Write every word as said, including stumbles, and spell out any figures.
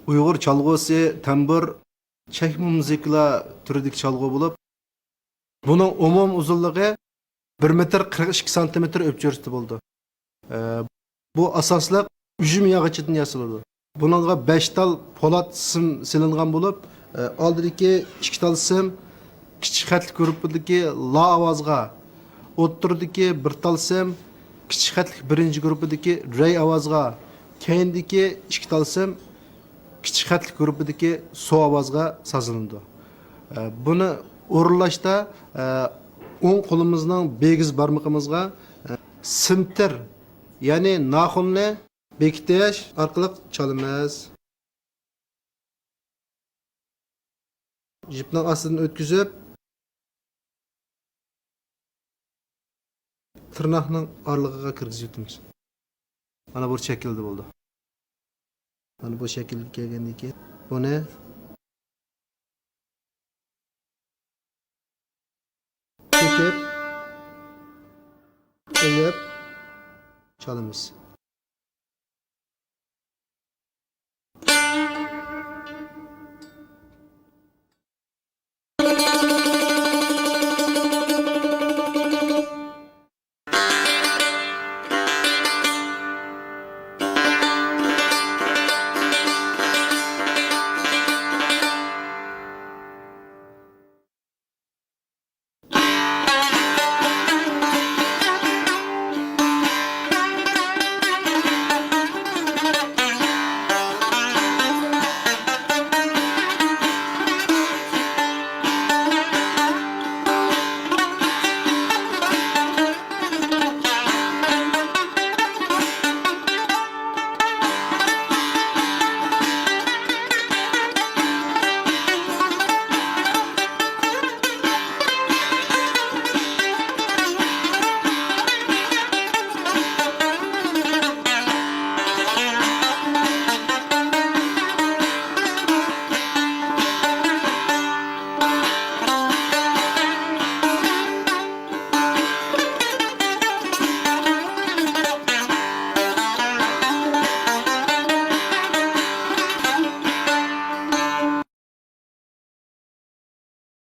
ئۇيغۇر چالغۇسى، تەمبۇر، چەكمە مۇزىكىلار تۈرىدىكى چالغۇ بولۇپ، بۇنىڭ ئومۇمىي ئۇزۇنلۇقى بىر مېتىر قىرىق ئىككى سانتىمېتىر ئۆلچەشتە بولىدۇ. ئە، بۇ ئاساسلىق ئۈجمە ياغىچىدىن ياسىلىدۇ. بۇنىڭغا بەش تال پولات سىم سېلىنغان بولۇپ، ئە، ئالدىدىكى ئىككى تال سىم كىچىك خەتلىك گۇرۇپپىدىكى لا ئاۋازغا، ئوتتۇرىدىكى بىر تال سىم كىچىك خەتلىك بىرىنچى گۇرۇپپىدىكى رەي ئاۋازغا، كەينىدىكى ئىككى تال سىم كىچىك خەتلىك گۇرۇپپىدىكى سو ئاۋازغا سازلىنىدۇ. ئە، بۇنى ئورۇنلاشتا، ئە، ئوڭ قولىمىزنىڭ بىگىز بارمىقىمىزغا، ئە، سىمتىر، يەنى ناخۇننى بېكىتىش ئارقىلىق چالىمىز. يىپنىڭ ئاستىدىن ئۆتكۈزۈپ، تىرناقنىڭ ئارىلىقىغا كىرگۈزۈۋېتىمىز. مانا بۇ شەكىلدە بولدى. مانا بۇ شەكىلگە كەلگەندىن كېيىن بۇنى چېكىپ، قويۇپ چالىمىز.